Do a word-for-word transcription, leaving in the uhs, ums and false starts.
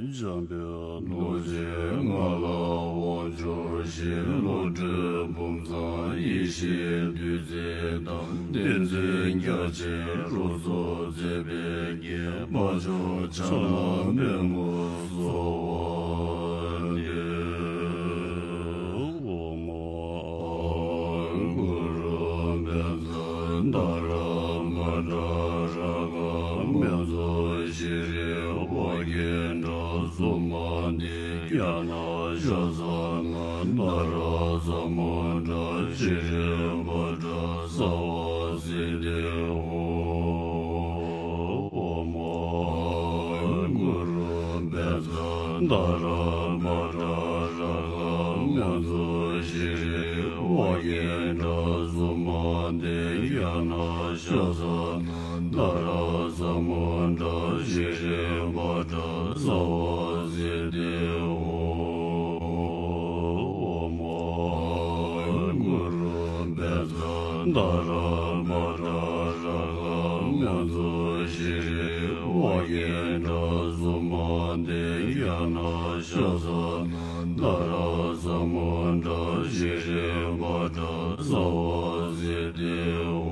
འཇམ་དཔལ་རྡོ་རྗེ་ངག་ལ་དབང་ཕྱུག་ཞི་ལྷོ་འབྲས་སྤུངས་ཚང་ཡེ་ཤེས་བདུད་རྩི་དང་། བསྟན་འཛིན་རྒྱ་ཆེན་རོལ་མཚོ་མཛད་པའི་རྒྱལ། མ་བཅོས་ཕྱག་ན་པདྨོ་གསོལ་བ་འདེབས། ཨོཾ་གུ་རུ་པཉྩ་ཏཱ་ར་པ་ཏྲ་རཀྵ་མཉྫུ་ཤྲཱི་ཝཱ་གེ་ཌ་ཛུ་མ་ཏི་ཛྙཱ་ན་ཤ་ས་ན་ཏཱ་ར་ས་མུ་ཌ་ཤྲཱི་བྷ་དྲ་སརྦ་སིདྡྷི་ཧཱུྃ། ཨོཾ་གུ་རུ་པཉྩ་ཏཱ་ར་པ་ཏྲ་རཀྵ་མཉྫུ་ཤྲཱི་ཝཱ་གེ་ཌ་ཛུ་མ་ཏི་ཛྙཱ་ན་ཤ་ས་ན་ཏཱ་ར་ས་མུ་ཌ་ཤྲཱི་བྷ་དྲ་སརྦ་སིདྡྷི་ཧཱུྃ། ཨོཾ་གུ་རུ་པཉྩ་ཏཱ་ར་པ་ཏྲ་རཀྵ་མཉྫུ་ཤྲཱི་ཝཱ་གེ་ཌ་ཛུ་མ་ཏི་ཛྙཱ་ན་ཤ་ས་ན་ཏཱ་ར་ས་མུ་ཌ་ཤྲཱི་བྷ་དྲ་སརྦ་སིདྡྷི་